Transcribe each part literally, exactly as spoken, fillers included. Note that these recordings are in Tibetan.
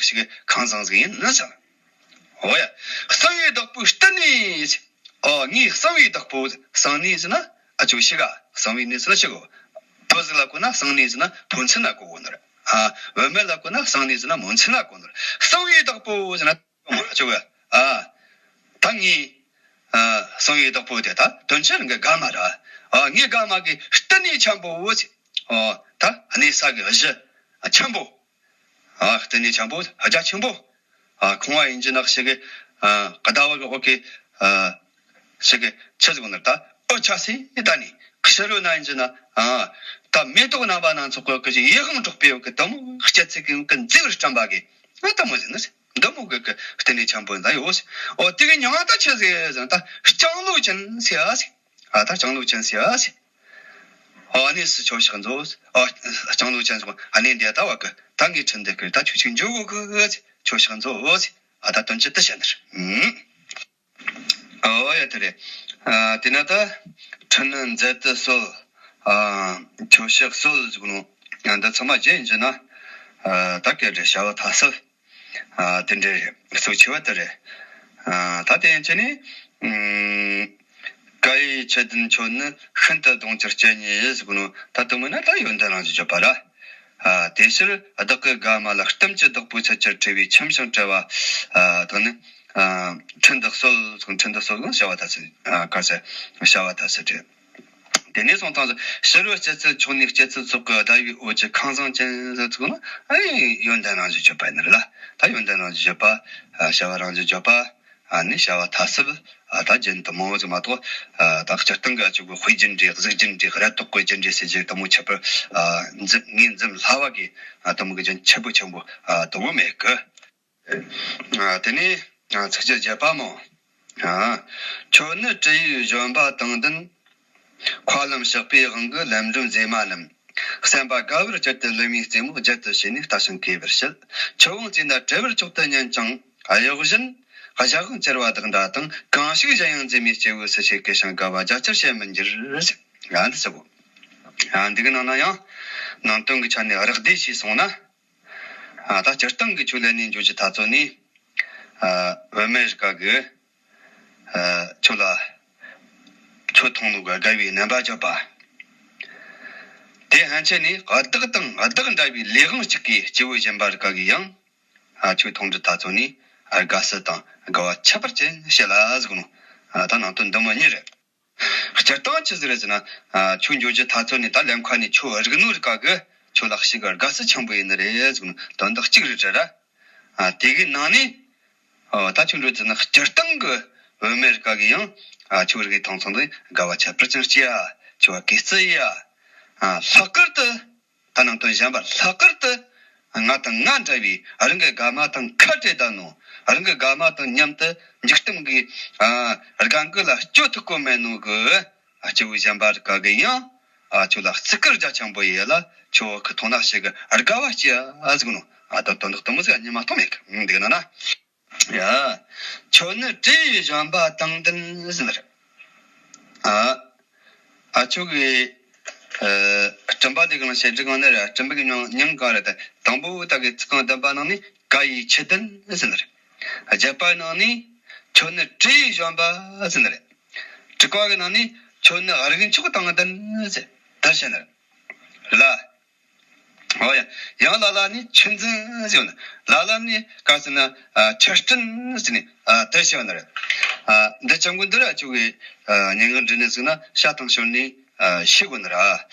ཞིག་གི་ཁང་བཟང་ཟིག་ཡིན་ནི་ཟེར། འོ་ཡ། གསང་བའི་བདག་པོའི་བསྟི་གནས་ཟེར། ཨོ་ངའི་གསང་བའི་བདག་པོ། གསང་གནས་ཟེར་ན་ཨ་ཅོ་ཤི་ག་གསང་བའི་གནས་ཟེར་ན་ཤི་གོ། བུ་ཟིག་ལ་གོ་ན་གསང་གནས་ཟེར་ན་བུ་མཚན་ལ་གོ་གོ་ནི་རེད། ཨ་བུད་མེད་ལ་གོ་ན་གསང་གནས་ཟེར་ན་མོ་མཚན་ལ་གོ་ནི་རེད། གསང་བའི་བདག་པོ་ཟེར་ན་ཨ་ཅོ་ག་ཨ་ད་ངའི་ཨ་གསང་བའི་བདག་པོ་དེ་ད་དོན་ཆེན་གི་དགའ་མ་ར། ཨ་ངའི་དགའ་མ་གི་བསྟི་གནས་ཆེན་པོ་ཟེར། ཨོ་ད་གནས་ས་གི་གཞི་ཆེན་པོ། ཨ་བསྟི་གནས་ཆེན་པོ་རྒྱ་ཆེན་པོ། ཨ་ཁང་བ་ཡིན་གྱི་ན་ཞིག་གི་ཨ་ཀ་ཟླ་བ་གི་འོག་གི་ཨ་ཞིག་གི་ཆི་ཟིག་ནི་ད་ཨོ་ཆ་སི་ད་ནི་ཕྱི་རོལ་ན་ཡིན་གྱི་ན་ཨ་ད་མེ་ཏོག་རྣམ་པ་སྣ་ཚོགས་གི་གི་ཡིད་དབང་འཕྲོག་པའི་གི་དུ་མོ་སྐྱེད་ཚལ་གི་གི་མཛེས་པར་བཀྲམ་པ་གི་ཨ་དུ་མོ་ཟིག་ནི་འདི་མོ་གི་གི་བསྟི་གནས་ཆེན་པོ་ད་ཡོད། ཨོ་དེ་གི་མྱིང་ང་ད་ཆི་ཟིག་ཟེར་ན་ད་ལྕང་ལོ་ཅན་ཟེར་ཨ་ཟིག་ཨ་ད་ལྕང་ལོ་ཅན་ཟེར་ཨ་ཟིག་ཨོ་གནས་སུ་ཁྱོད་ཞིག་མཛོད། ཨོ་ལྕང་ལོ་ཅན་ཟེར་གོ་ཨ་གནས་འདི་ད་བ་གི་ད་ངའི་ཁྲི་འདི་གི་ད་ཁྱོད་ཅིག་འཇོག་གོ་གི་ཁྱོད་ཞིག་མཛོད། ཨ་ད་དོན་ཅི་ད་བཤད་ནི་རེད། ཨོ་ཡ་དེ་རེད། ཨ་དེ་ན་ད་ཁྲི་ནི་མཛད་དུ་གསོལ། ཨ་ཁྱོད་ཞིག་གསོལ་ཟེར་གོ་ནོ་འདི་ཚང་མ་རྗེས་ཡིན་གྱི་ན་ཨ་ད་སྐད་རེད་བྱ་བ་ཐ་སལ། ཨ་དེ་འདྲའི་གཙོ་ཆེ་བ་དེ་རེད། ཨ་ད་དེ་ཡན་ཆད་ནི་ཨུམ་བཀའ་ཡི་ཆུ་ལྡན་ཁྱོད་ནི་ཤིན་ཏུ་གདུང་གྱུར་སྤྱན་ནི་ཟེར་གོ་ནོ་ད་དུ་མོ་ན་ད་ཡོན་ཏན་རང་བཞིན་བརྗོད་པ་ར། ཨ་དེ་ཕྱིར་བདག་གི་དགའ་མ་ལ་གཏམ་གྱི་བདག་པོའི་ཚུལ་གྱིས་བྲིས་པའི་ཁྱིམ་ཞིང་བྲལ་བ་ཨ་དང་ནི་ཨ་ཁྲི་འདི་གསོལ་ཁྲི་འདི་གསོལ་གང་བྱ་བ་ཐ་སལ་ཨ་ག་ས་བྱ་བ་ཐ་སལ་བྲིས། དེ་ནས་སོང་ཙང་ཕྱི་རོལ་སྐྱེད་ཚལ་ཕྱོགས་ནས་སྐྱེད་ཚལ་སོགས་ཀྱི་ཟླ་བའི་འོད་ཀྱི་ཁང་བཟང་ཅན་ཟེར་ཚུལ་ནི་ཨ་ཡོན་ཏན་རང་བཞིན་བརྗོད་པ་ཡིན་ནི་རེད་ལ། ད་ཡོན་ཏན་རང་བཞིན་བརྗོད་པ། བྱ་བ་རང་བཞིན་བརྗོད་པ། ཨ་ནི་བྱ་བ་ཐ་སལ། ད་རྒྱན་དུ་མང་བོ་ཟིག་མ་གཏོགས་ད་སྤྱིར་བཏང་གི་ཨ་ཅོ་གི་དཔེ་རྒྱན་རེད། གཟུགས་རྒྱན་རེད། ར་ཏོག་གི་རྒྱན་རེད་ཟེར་རྒྱུ་དུ་མོ་ཁྱད་པར་འཛིན་ངས་འཛིན་སླ་བ་གི་དུ་མོ་གི་རྒྱན་ཁྱད་པར་ཆེན་པོ་དུ་མོ་མེད་གི། ཨ་དེ་ནས་ཚིགས་བཅད་བརྒྱད་པ་མོ། ཨ་ཁྱོད་ནི་དྲི་ཡི་བཞོན་པ་དང་ལྡན། མཁའ་ལམ་གཤེགས་པའི་དབང་གི་ལམ་འགྲོ་མཛེས་མ་རྣམས། བསམ་པ་དགའ་བར་གྱུར་ཏེ་ལུས་མེད་རྩེ་མོ་བརྒྱད་དུ་ཕྱེ་ནས་ལྟ་ཞིང་གུས་པར་བཤད། ཁྱོད་དབང་བཙལ་ན་བྲི་བར་མཆོག་ཏུ་ཉན་ཅིང་གཡོག་བཞིན་བཞག་དབང་བཅར་བ་དག་འདྲ་དང་གང་ཞིག་གཞན་ཡང་མཛེས་མའི་སྐྱེ་བོའི་སྲིད་ཞིག་གི་ཞིང་དགའ་བ་རྒྱ་ཆེར་བྱེད་མི་འགྱུར་ཟེར། ཨ་འདི་ཟེར་གོ། ཨ་འདི་གི་ནང་ན་ཡང་ནང་དོན་གྱི་ཆ་ནས་རགས་བསྡུས་ཤིག་སོང་ན། ཨ་ད་སྤྱིར་བཏང་གི་ཆོས་ལས་ནས་འཇོག་རྒྱུ་ཐ་ཚོ་ནི། ཨ་བུད་མེད་རིགས་ག་གི་ཨ་ཁྱོད་ལ་ཁྱོད་མཐོང་ནོ་གི་དགའ་བའི་རྣམ་པ་བརྗོད་པ། དེ་ཕན་ཆད་ནས་བདག་དང་བདག་འདྲ་བའི་ལས་དབང་གཅིག་གི་སྐྱེ་བོ་གཞན་པ་རིགས་ག་གི་ཡང་ཨ་ཁྱོད་མཐོང་རྒྱུ་ཐ་ཚོ་ནི་ཨ་དགའ་བསུ་དང་དགའ་བ་ཁྱད་པར་ཅན་བྱེད་ལ་ཟེར་གོ་ནོ། ཨ་ད་ནང་དོན་འདི་མོ་གཉིས་རེད། སྤྱིར་བཏང་ཆི་ཟིག་རེད་ཟེར་ན། ཨ་ཁྱོད་འཇོག་རྒྱུ་ཐ་ཚོ་ནས་ད་ལམ་ཁ་ནས་ཁྱོད་རིག་ནོ་རིགས་ག་གི་ཁྱོད་ལ་ཞིག་གི་དགའ་བསུ་ཆེན་པོ་ཡིན་ནི་རེད་ཟེར་ནོ་དོན་དག་གཅིག་རེད་དྲ་ར། ཨ་དེ་གི་ནང་ནས་ཨ་ད་ཁྱོད་འགྲོ་ཟེར་ན་སྤྱིར་བཏང་གི་བུད་མེད་རིགས་ག་གི་ཡང་ཨ་ཁྱོད་རིག་གི་ཐང་ཚང་དུ་དགའ་བ་ཁྱད་པར་ཅན་སྐྱེ་ཡ། ཁྱོད་གུས་བརྩི་ཡ། ཨ་ལྷག་པར་དུ། ད་ནང་དོན་གཞན་པ་ལྷག་པར་དུ་ང་དང་ང་འདྲ་བའི་རང་གི་དགའ་མ་དང་ཁ་བྲལ་ད་ནོ། རང་གི་དགའ་མ་དང་མཉམ་དུ་འཇིག་རྟེན་གྱི་ཨ་རྒན་གི་ལ་སྐྱོ་ཐུབ་གོ་མེད་ནོ་གི་ཨ་སྐྱེ་བོ་གཞན་པ་རིགས་ག་གི་ཡང་ཨ་ཁྱོད་ལ་བརྩི་བཀུར་རྒྱ་ཆེན་པོ་ཡེ་ལ་ཁྱོད་ཁི་མཐོང་ན་ཞིག་གི་དགའ་བ་སྐྱེ་ཨ་ཟིག་ནོ། ཨ་ད་དོན་དག་དུ་མོ་ཟིག་ཉི་མ་གཏོང་མེད་གི་འདུག་ན་ན། ཡ། ཁྱོད་ནི་དྲི་ཡི་བཞོན་པ་དང་ལྡན་ཟེར་ནི་རེད། ཨ། ཨ་ཁྱོད་ཀྱི་ཨ་སྤྲིན་པ་དེ་གང་བྱེད་སྒྲིག་གང་ནི་རེད། སྤྲིན་པ་གི་མྱིང་མྱིང་གང་རེད་དེ། དང་པོ་ད་གི་ཚིག་རྐང་བདུན་པ་ནང་ནས་བཀའ་ཡི་ཆུ་ལྡན་ཟེར་ནི་རེད། བརྒྱད་པ་ནང་ནས་ཁྱོད་ནི་དྲི་ཡི་བཞོན་པ་ཟེར་ནི་རེད། དྲུག་པ་གི་ནང་ནས་ཁྱོད་ནི་རིགས་མཆོག་དང་ལྡན་ཟེར་དེ་བཤད་ནི་རེད། ལ། ཨོ་ཡ། ཡང་ལ་ལ་ནི་ཆུ་འཛིན་ཟེར་ནི། ལ་ལ་ནི་ག་ཟེར་ན་ཨ་ཆུ་སྤྲིན་ཟེར་ནི་ཨ་དེ་བཤད་ནི་རེད། ཨ་འདི་ཅང་གུ་འདི་ར་ཆུ་གི་ཨ་སྙན་ངག་འབྲི་ནི་ཟིག་ན་ཤ་དང་ཞོན་ནི་ཨ་ཤེས་དགོས་ནི་ར།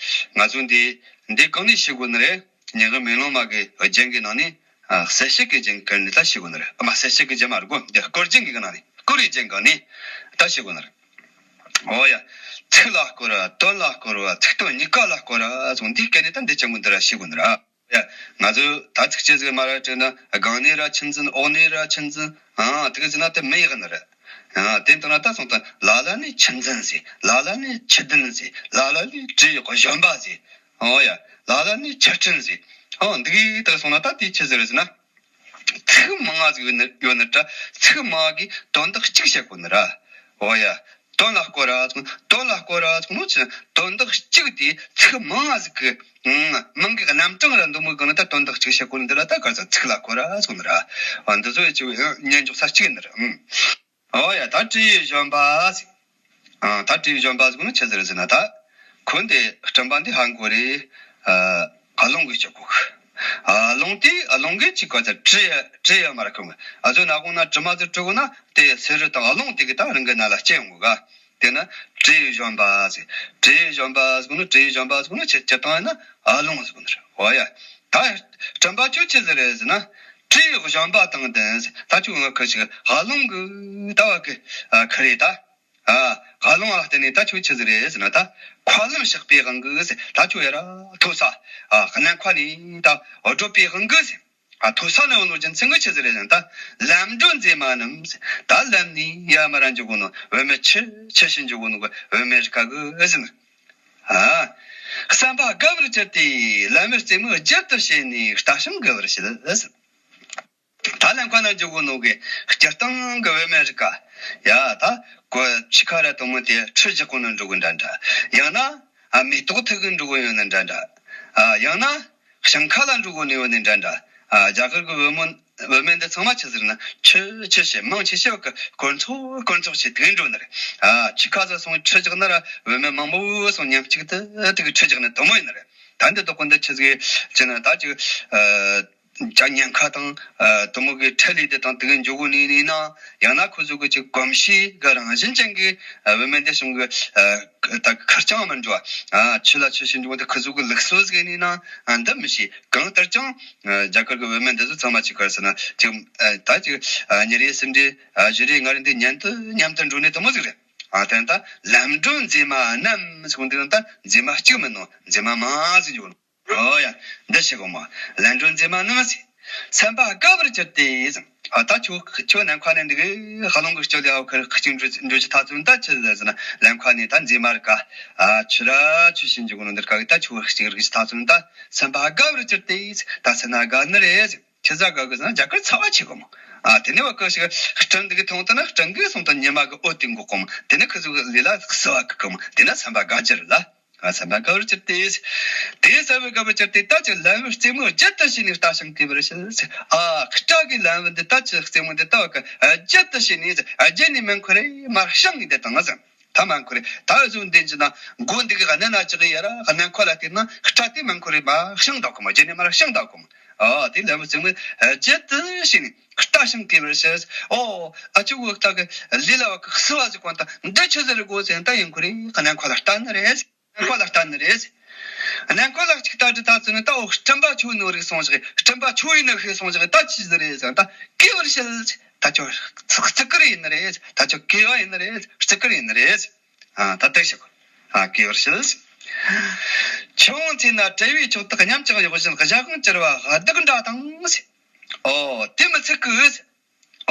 ང་ཚོ་འདི་འདི་གང་ནས་ཤེས་དགོས་ནི་རེད། སྙན་ངག་མེ་ལོང་མ་གི་རྒྱན་གི་ནང་ནས་ཨ་གསལ་བྱེད་ཀྱི་རྒྱན་གི་ནི་ད་ཤེས་དགོས་ནི་རེད། ཨ་མ་གསལ་བྱེད་ཀྱི་རྒྱན་མ་རེད་གོ། འདི་སྐོར་རྒྱན་གི་ནང་ནས་སྐོར་རི་རྒྱན་གི་ནི་ད་ཤེས་དགོས་ནི་རེད། ཨོ་ཡ། ཚིག་ལ་སྐོར་བ་དོན་ལ་སྐོར་བ་ཚིག་དོན་གཉིས་ཀ་ལ་སྐོར་བ་སོང་འདི་སྐད་ནི་ད་འདི་ཅང་གུ་འདི་ར་ཤེས་དགོས་ནི་ར། ཡ། ང་ཚོས་ད་ཚིགས་བཅད་ཟིག་མ་ར་བྲིས་ན་སྒང་ནས་ར་ཆུ་འཛིན་འོག་ནས་ར་ཆུ་འཛིན་ཨ་དེ་ག་ཟེར་ན་དེ་མི་ཡག་ནི་རེད། ཨ་དེ་ལྟར་ན་ད་སོང་ད་ལ་ལ་ནི་ཆུ་འཛིན་ཟེར། ལ་ལ་ནི་ཆུ་ལྡན་ཟེར། ལ་ལ་ནི་དྲི་ཡི་བཞོན་པ་ཟེར། ཨོ་ཡ། ལ་ལ་ནི་ཆུ་སྤྲིན་ཟེར། ཨོ་འདི་གི་ད་སོང་ན་ད་དེ་ཆི་ཟེར་ཟེར་ན། ཚིག་མང་ང་ཟིག་ཡོད་ནི་ཡོད་ནི་ད་ཚིག་མང་གི་དོན་དག་གཅིག་བཤད་དགོས་ནི་ར། ཨོ་ཡ། དོན་ལ་བཀོད་ར་ཟེར་གོ་ནོ། དོན་ལ་བཀོད་ར་ཟེར་གོ་ནོ་ཆི། དོན་དག་གཅིག་དེ་ཚིག་མང་ང་ཟིག་གི། ཨང་། མིང་གི་རྣམ་གྲངས་ར་འདི་མོ་གང་ན་ད་དོན་དག་གཅིག་བཤད་གོ་ནོ་འདི་ལ་ད་ག་ཚ་ཚིག་ལ་བཀོད་ར་ཟེར་གོ་ནོ་ར། ཨ། འདི་ཚོ་ཡི་ཆི་ཉན་འཇོག་ས་གཅིག་ཡིན་ནི་ར། ཨང་། ཨོ་ཡ། ད་བྲིས་ཡིག་གཞོན་པ་ཟེར། ཨང་། ད་བྲིས་ཡིག་གཞོན་པ་ཟེར་གོ་ནོ་ཆི་ཟིག་རེད་ཟེར་ན། ད་ཁོ་འདི་སྤྲིན་པ་འདི་ཧ་གོ་རེད། ཨ། རླུང་གིས་སྐྱོད་གོ་གི། ཨ། རླུང་དེ། ཨ། རླུང་གིས་ཅིག་ག་ཚ་བྲི་ཡ་བྲི་ཡ་མ་ར་ཁོ་གི། ཨ་ཚོ་ན་གོང་ན་དྲི་མ་ཚོ་བྲི་གོ་ན་དེ་སེར་རི་དང་རླུང་དེ་གི་ད་རང་གི་ན་ལ་སྐྱེ་ཡོང་གི་ག། དེ་ན་བྲིས་ཡིག་གཞོན་པ་ཟེར། བྲིས་ཡིག་གཞོན་པ་ཟེར་གོ་ནོ། བྲིས་ཡིག་གཞོན་པ་ཟེར་གོ་ནོ་ཆི་སྤྱིར་བཏང་ཡིན་ན་རླུང་ཟེར་གོ་ནོ་ར། ཨོ་ཡ། ད་སྤྲིན་པ་ཁྱོད་ཆི་ཟིག་རེད་ཟེར་ན། བྲིས་ཡིག་གཞོན་པ་དང་ལྡན་ཟེར། ད་ཁྱོད་ང་ཁི་ཞིག་རླུང་གི་ད་བ་གི། ཨ། ཁི་རེད་ད། ཨ། རླུང་ལ་བརྟེན་ནས་ད་ཁྱོད་ཆི་ཟིག་རེད་ཟེར་ན། ད་མཁའ་ལམ་གཤགས་པའི་དབང་གིས་ཟེར། ད་ཁྱོད་ཡ་ར་མཐོ་ས། ཨ། གནམ་མཁའ་ནས་ད་བགྲོད་པའི་དབང་གིས་ཟེར། ཨ། མཐོ་ས་ནས་ཡོང་ནོ་རྒྱུ་མཚན་གྱིས་ཆི་ཟིག་རེད་ཟེར་ན། ད་ལམ་འགྲོ་མཛེས་མ་རྣམས་ཟེར། ད་ལམ་ནས་ཡར་མར་ར་འགྲོ་གོ་ནོ་བུད་མེད་ཆི་ཆི་ཞིག་འགྲོ་གོ་ནོ་གི་བུད་མེད་རིགས་ག་གི་ཟེར་ན། ཨ། བསམ་པ་དགའ་བར་གྱུར་ཏེ་ལམ་བུའི་རྩེ་མོ་བརྒྱད་དུ་ཕྱེ་ནས་ལྟ་ཞིང་དགའ་བར་བྱེད་ཟེར། ད་ལམ་ཁ་ན་འགྲོ་གོ་ནོ་གི་སྤྱིར་བཏང་གི་བུད་མེད་རིགས་ག། ཡ། ད་གོ་ཕྱི་ཁ་ར་དུ་མོ་དེ་ཁྲི་རྒྱག་གོ་ནོ་འགྲོ་གོ་འདྲ་འདྲ། ཡང་ན། ཨ། མེ་ཏོག་ཐུག་གི་འགྲོ་གོ་ཡོད་ནི་འདྲ་འདྲ། ཨ། ཡང་ན་ཞིང་ཁ་ལ་འགྲོ་གོ་ནི་ཡོད་ནི་འདྲ་འདྲ། ཨ། རྒྱ་གར་གི་བུ་མོ་བུད་མེད་འདི་ཚང་མ་ཆི་ཟེར་ན། ཆི་ཆི་ཞེས་མང་ཆེ་ཤོས་གི་དཀོན་མཆོག་དཀོན་མཆོག་ཞེས་དེ་འགྲོ་ནི་རེད། ཨ། ཕྱི་ཁ་ཟ་སོང་ཁྲི་རྒྱག་ན་ར་བུད་མེད་མང་པོ་སོང་མཉམ་གཅིག་ཏུ་དེ་གི་ཁྲི་རྒྱག་ནི་དུ་མོ་ཡིན་ནི་རེད། ད་འདི་དོ་ཀུན་ད་ཆི་ཟིག་ཅི་ན་ད་ཅིག་ཨ། ཅ་ཉེན་ཁ་དང་། ཨ། དུ་མོ་གི་ཁྲལ་ལས་དེ་དང་དེ་གི་འཇོག་གོ་ནི་ནི་ན། ཡང་ན་ཁོ་ཚོ་གི་ཅིག་གོམས་གཤིས་གི་རང་བཞིན་ཅན་གི། ཨ། བུད་མེད་འདི་བྱུང་གི། ཨ། ད་ཁེར་རྐྱང་མི་འགྲོ། ཨ། ཆུ་ལ་ཆུ་ཞིག་འགྲོ་དེ་ཁོ་ཚོ་གི་ལུགས་སྲོལ་ཟིག་ནི་ན། ཨ། འདི་མི་ཤེས། གང་ལྟར་ཀྱང་། ཨ། རྒྱ་གར་གི་བུད་མེད་འདི་ཚོ་ཚང་མ་ཅིག་ག་རེ་ཟེར་ན་ཅིག་ཨ། ད་ཅིག་ཨ། ཉིན་རེ་གསུམ་རེ། ཨ། བཞི་རེ་ལྔ་རེ་འདི་མཉམ་དུ་མཉམ་དུ་འགྲོ་ནི་དུ་མོ་ཟིག་རེད། ཨ། དེ་ད་ལམ་འགྲོ་མཛེས་མ་རྣམས་ཟེར་གོ་འདི་ད་མཛེས་མ་གཅིག་མིན་ནོ། མཛེས་མ་མང་ཟིག་འགྲོ་ནོ། ཨོ་ཡ། འདི་ཞིག་གོ་མ། ལན་གྲོ་མཛེས་མ་རྣམས་སེ། བསམ་པ་དགའ་བར་གྱུར་ཏེ་ཟེར། ཨ། ད་ཁྱོད་ཁྱོད་ནམ་མཁའ་ནས་འདི་གི་ཧ་ལོང་གི་སྐྱོ་ལེ་ཨ་ཁར་གཅིག་འགྲོ་འགྲོ་ཅི་ཐག་ཚོད་ད་ཆི་ཟེར་ཟེར་ན། ལམ་ཁ་ནས་ད་མཛེས་མ་རིགས་ག། ཨ། ཆུ་ར་ཆུ་ཞིག་འཇུག་ནོ་འདིར་ག་གི་ད་ཁྱོད་གཅིག་རིག་ཅི་ཐག་ཚོད་ད་བསམ་པ་དགའ་བར་གྱུར་ཏེ་ཟེར། ད་སེ་ན་དགའ་ནི་རེད་ཟེར། ཆི་ཟ་དགའ་གི་ཟེར་ན་རྒྱ་གར་ཚ་བ་ཆེ་གི་མོ། ཨ། དེ་ནས་བ་གི་ཞིག་སྤྲིན་འདི་གི་ཐོང་ད་ན་སྤྲིན་གི་སོང་ད་ཉི་མ་གི་འོད་དེ་འགོག་གི་མོ། དེ་ནས་ཁི་ཟུག་ལི་ལ་སི་བ་གི་གི་མོ། དེ་ན་བསམ་པ་དགའ་རྒྱུ་རེད་ལ། ཨ། བསམ་པ་དགའ་བར་གྱུར་ཏེ། དེ་བསམ་པ་དགའ་བར་གྱུར་ཏེ་ད་ཅི་ལམ་བུའི་རྩེ་མོ་བརྒྱད་དུ་ཕྱེ་ནས་ལྟ་ཞིང་དགའ་བར་བྱེད་ཟེར། ཨ། སྐྲ་གི་ལམ་བུ་འདི་ད་ཅི་རྩེ་མོ་འདི་ད་བ་གི་བརྒྱད་དུ་ཕྱེ་ནས་བརྒྱད་ནས་མང་ཁོ་རེ་མར་བྱིང་ནས་བསྡད་དང་ཟེར། ད་མང་ཁོ་རེ་ད་འུ་ཚོ་འདི་འཇི་ན་མགོ་འདི་གི་གནད་ན་ཅི་གི་ཡ་ར་གནད་ཁོ་ལ་བལྟས་ན་སྐྲ་དེ་མང་ཁོ་རེ་མར་བྱིང་བསྡད་གོ་མོ། བརྒྱད་ནས་མར་བྱིང་བསྡད་གོ་མོ། ཨ། དེ་ལམ་བུའི་རྩེ་མོ་བརྒྱད་དུ་ཕྱེ་ནས་ལྟ་ཞིང་དགའ་བར་བྱེད། ཨོ། ཨ་ཅོ་བོ་ད་གི་ལི་ལ་བ་གི་སི་བ་ཟིག་གོན་ད་འདི་ཆི་ཟེར་གོ་ཟེར་ད་ཡིན་ཁོ་རེ་གནད་ཁོ་ལ་ལྟ་ནི་རེད། གནད་ཁོ་ལ་ལྟ་ནི་རེད། གནད་ཁོ་ལ་གཅིག་ལྟ་དུས་ད་ཚོད་ནི་ད་འོ་སྤྲིན་པ་ཆུ་ནོ་རིག་སོང་ཞིག་སྤྲིན་པ་ཆུ་ཡིན་ནི་ཤེས་སོང་ཞིག་ད་ཆི་ཟིག་རེད་ཟེར་ད་དགའ་བར་བྱེད། ད་ཁྱོད་བརྩི་བརྩི་བཀུར་ཡིན་ནི་རེད། ད་ཁྱོད་དགའ་བ་ཡིན་ནི་རེད། བརྩི་བཀུར་ཡིན་ནི་རེད། ཨ། ད་དེ་ཞིག་ཨ། དགའ་བར་བྱེད། ཆུ་བོ་མཐིལ་ན་བྲལ་བའི་ཕྱོགས་དག་སྙམ་ཀྱང་གཡོ་ཞིང་གཞན་དབང་གྱུར་པ་གདུགས་འདྲ་དང་ཟེར། ཨོ། དེ་མི་ཚིག་གི་ཟེར།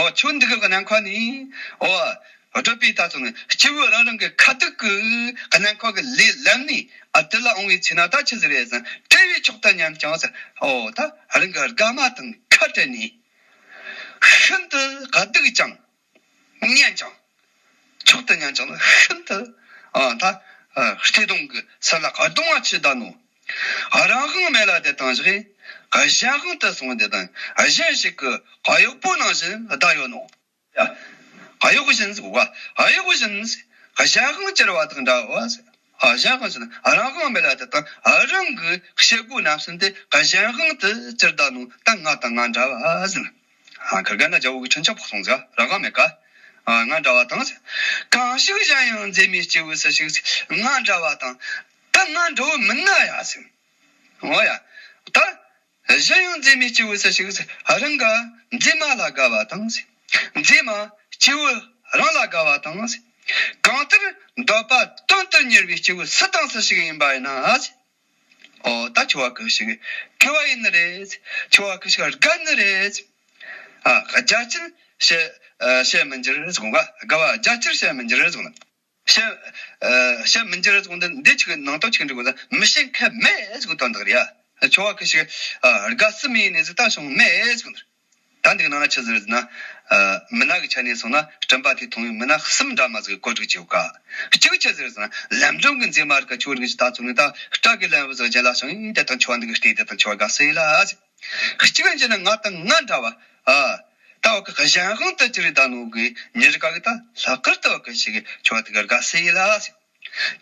ཨོ། ཆུ་འདི་གི་ནང་ཁ་ནས། ཨོ། བགྲོད་པའི་ད་ཚོད་ནི་སྐྱེ་བོ་རང་རང་གི་ཁ་ཐུག་གི་ནང་ཁ་གི་ལས་ལམ་ནས། ཨ། དེ་ལ་འོང་བའི་ཚེ་ན་ད་ཆི་ཟིག་རེད་ཟེར་ན་བྲལ་བའི་ཕྱོགས་དག་སྙམ་ཀྱང་ཟེར། ཨོ། ད་རང་གི་དགའ་མ་དང་ཁ་བྲལ་ནས་ཤིན་ཏུ་གདུགས་ཀྱང་ཉན་ཀྱང་། མཆོག་ཏུ་ཉམས་ཀྱང་ནི་ཤིན་ཏུ། ཨ། ད། ཨ། བརྩེ་གདུང་གི་སེམས་ལ་གདུང་བ་ཆེ་ལྡན་ནོ། རང་དབང་མེད་ལ་དེ་དང་བཞག་གཞན་དབང་དུ་སོང་སྟེ་དང་གཞན་ཞིག་གི་གཡོག་པོ་ནང་བཞིན་བསྡད་ཡོད་ནོ། ཡ། གཡོག་བཞིན་ཟེར་བ། གཡོག་བཞིན། གཞན་དབང་གྱུར་པ་དང་འདྲ་བ་ཟེར། ཨ། གཞན་དབང་ཟེར་ན་རང་དབང་མེད་ལ་དེ་དང་རང་གི་བྱེད་སྒོ་རྣམ་གསུམ་དེ་གཞན་དབང་དུ་གྱུར་བསྡད་ནོ་ད་ང་དང་ང་འདྲ་བ་ཟེར། ཨ། ཁིར་ག་ན་རྒྱལ་པོ་གི་ཁྲིམས་ཆག་ཕོག་སོང་ཟེར། རང་དབང་མེད་ཀ། ཨ། ང་འདྲ་བ་དང་ཟེར། གང་ཞིག་གཞན་ཡང་མཛེས་མའི་སྐྱེས་བུ་སུ་ཞིག་ཟེར། ང་འདྲ་བ་དང་། ད་ང་འདྲ་བོ་མིན་ན་ཡ་ཟེར། འོ་ཡ། ད་གཞན་ཡང་མཛེས་མའི་སྐྱེས་བུ་སུ་ཞིག་ཟེར། རང་ག་མཛེས་མ་ལ་དགའ་བ་དང་ཟེར། མཛེས་མ་སྐྱེས་བུ་རང་ལ་དགའ་བ་དང་ཟེར། གང་ལྟར་འདོད་པ་དོན་དུ་གཉེར་བའི་སྐྱེས་བུ་སུ་དང་སུ་ཞིག་ཡིན་པ་ཡིན་ན་ཟེར། ཨོ། ད་ཁྱོ་བ་གི་ཞིག་དགེ་བ་ཡིན་ནི་རེད། ཁྱོ་བ་གི་ཞིག་དགའ་ནི་རེད། ཨ། རྒྱ་ཆེར་བཤད་བཤད་མི་འགྱུར་ཟེར་གོ་ག། དགའ་བ་རྒྱ་ཆེར་བཤད་མི་འགྱུར་ཟེར་གོ་ན། བཤད་བཤད་མི་འགྱུར་ཟེར་གོ་འདི་འདི་ཅིག་ནང་དོན་ཅིག་འགྲིག་གོ་ན་མི་བཤད་མཁན་མེད་ཟེར་གོ་དོན་དག་རེད་ཡ། ཁྱོ་བ་གི་ཞིག་དགའ་སི་མི་ཡིན་ནི་ཟིག་ད་བྱུང་མེད་ཟེར་གོ་ནི། ད་འདི་གི་ནང་ན་ཆི་ཟིག་རེད་ཟེར་ན། ཨ། མི་སྣ་གི་ཆ་ནས་སོང་ན་སྤྲིན་པ་དེ་མཐོང་བའི་མི་སྣ་གསུམ་འདྲ་མ་ཟིག་གི་བཀོད་སྒྲིག་བྱེད་ཀ། གཅིག་ཆི་ཟིག་རེད་ཟེར་ན་ལམ་སྒྲོན་གི་མཛེས་མ་རིག་ག་ཆོ་རིག་གི་ད་ཚོ་ནི་ད་སྐྲ་གི་ལན་བུ་ཟིག་རྒྱན་ལ་བྱུང་ཡིན་དེ་དང་ཆོ་འདི་གི་ལྟས་དེ་དང་ཆོ་དགའ་སེ་ལ། གཅིག་འཇི་ན་ང་དང་ང་འདྲ་བ། ཨ། ད་བ་གི་གཞན་དབང་དུ་གྱུར་ད་ནོ་གི་ཉེ་རིག་ག་གི་ད་ལྷག་པར་དུ་བ་གི་ཞིག་གི་ཆོ་དེ་གི་དགའ་སེ་ལ།